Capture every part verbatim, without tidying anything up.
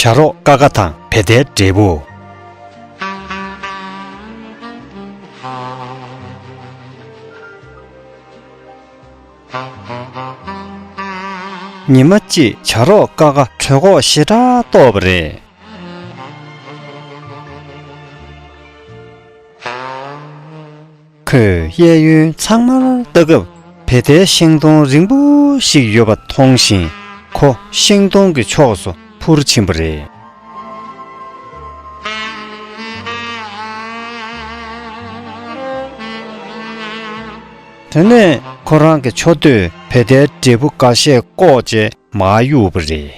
བྱ་རོག་ཀ་ཀ་དང་བེ་ཏའི་འབྲས་བུ། ཉི་མ་གཅིག་བྱ་རོག་ཀ་ཀ་གྲོད་ཁོག་ཞེ་དྲག་ལྟོགས་པ་རེད། ཁོས་གཡས་གཡོན་ཚང་མར་ལྟ་སྐབས་བེ་ཏའི་ཤིང་སྡོང་རིང་པོ་ཞིག་ཡོད་པ་མཐོང་ཞིང་། ཁོ་ཤིང་སྡོང་གི་ཕྱོགས་སུ་འཕུར་ཕྱིན་པ་རེད། དེ་ནས་ཁོ་རང་གི་མཆུ་ཏོས་བེ་ཏའི་འབྲས་བུ་འགའ་ཤས་བཀོག་བྱས་མར་གཡུགས་པ་རེད།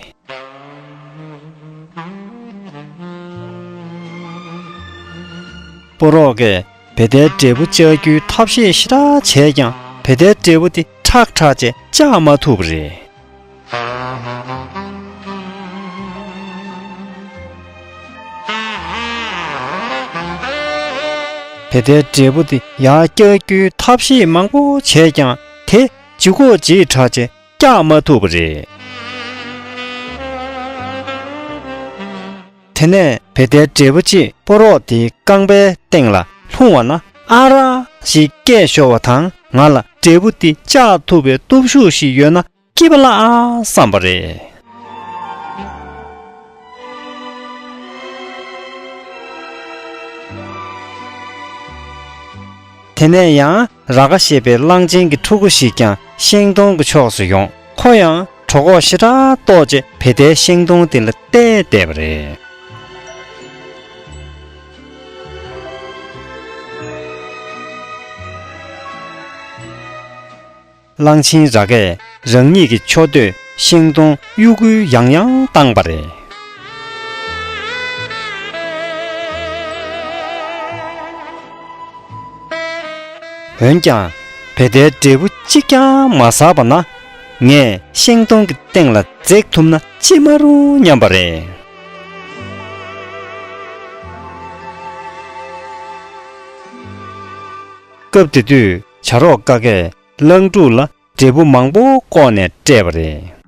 ཕོ་རོག་གིས་བེ་ཏའི་འབྲས་བུ་བཅག་རྒྱུའི་ཐབས་ཤེས་ཞེ་དྲག་བྱས་ཀྱང་། བེ་ཏའི་འབྲས་བུ་དེ་ཁྲག་ཁྲག་བྱས་བཅག་མ་ཐུབ་པ་རེད། བེ་ཏའི་འབྲས་བུ་དེ་ཡར་བཀྱག་རྒྱུའི་ཐབས་ཤེས་མང་པོ་བྱས་ཀྱང་། དེ་ལྗིད་ཁོག་ལྗིད་དྲགས་བྱས་བཀྱག་མ་ཐུབ་པ་རེད། དེ་ནས་བེ་ཏའི་འབྲས་བུ་གཅིག་ཕོ་རོག་དེའི་རྐང་པའི་སྟེང་ལ་ལྷུང་བ་ན། ཨ་ར་ཞེས་སྐད་ཤོར་བ་དང་། ང་ལ་འབྲས་བུ་དེ་བཅག་ཐུབ་པའི་སྟོབས་ཤུགས་ཤིག་ཡོད་ན་སྐྱིད་པ་ལ་ཨ་བསམ་པ་རེད། དེ་ནས་ཡང་ར་ཀ་ཞེས་པའི་གླང་ཆེན་གྱི་ཕྲུ་གུ་ཞིག་ཀྱང་ཤིང་སྡོང་གི་ཕྱོགས་སུ་ཡོང་། ཁོ་ཡང་གྲོད་ཁོག་ཞེ་དྲག་ལྟོགས་བྱས་བེ་ཏའི་ཤིང་སྡོང་དེ་ལ་བལྟས་བསྡད་པ་རེད། གླང་ཆེན་ར་ཀས་རང་ཉིད་ཀྱི་མཆུ་ཏོས་ཤིང་སྡོང་གཡུག་ཁུལ་ཡང་ཡང་བཏང་པ་རེད། འོན་ཀྱང་། བེ་ཏའི་འབྲས་བུ་གཅིག་ཀྱང་མ་ཟ་བ་ན། ངས་ཤིང་སྡོང་གི་སྟེང་ལ་འཛེགས་ཐུབ་ན་ཅི་མ་རུང་སྙམ་པ་རེད། སྐབས་དེ་དུས་བྱ་རོག་ཀ་ཀས་གླང་ཕྲུག་ལ་འབྲས་བུ་མང་པོ་བཀོག་ནས་སྤྲད་པ་རེད།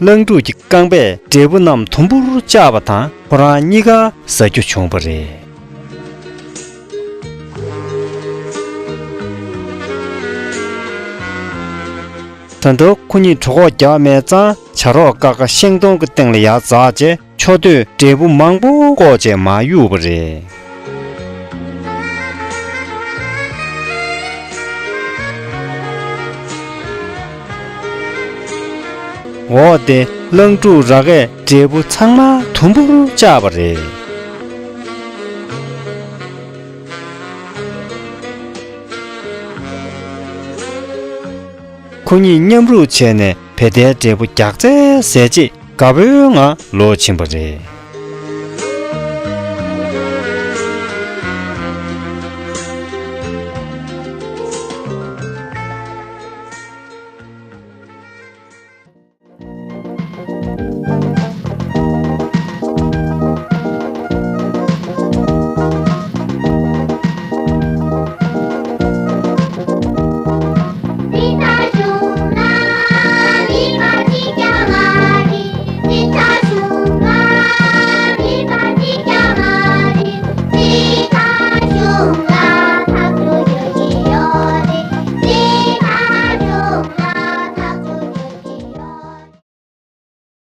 གླང་ཕྲུག་གི་རྐང་པས་འབྲས་བུ་རྣམས་དུམ་བུར་བཅག་པ་དང་། ཁོ་རང་གཉིས་ཀ་ཟ་རྒྱུ་བྱུང་བ་རེད། ད་དུང་ཁོ་གཉིས་གྲོད་ཁོག་རྒྱགས་མེད་ཙང་། བྱ་རོག་ཀ་ཀ་ཤིང་སྡོང་གི་སྟེང་ལ་ཡར་འཛེགས་བྱས། མཆུ་ཏོས་འབྲས་བུ་མང་པོ་བཀོག་བྱས་མར་གཡུགས་པ་རེད། འོ་དེ་གླང་ཕྲུག་ར་ཀས་འབྲས་བུ་ཚང་མ་དུམ་བུར་བཅག་པ་རེད། ཁོ་གཉིས་མཉམ་རུབ་བྱས་ནས་བེ་ཏའི་འབྲས་བུ་རྒྱགས་ཚད་ཟས་རྗེས་དགའ་པོའི་ངང་ལོག་ཕྱིན་པ་རེད།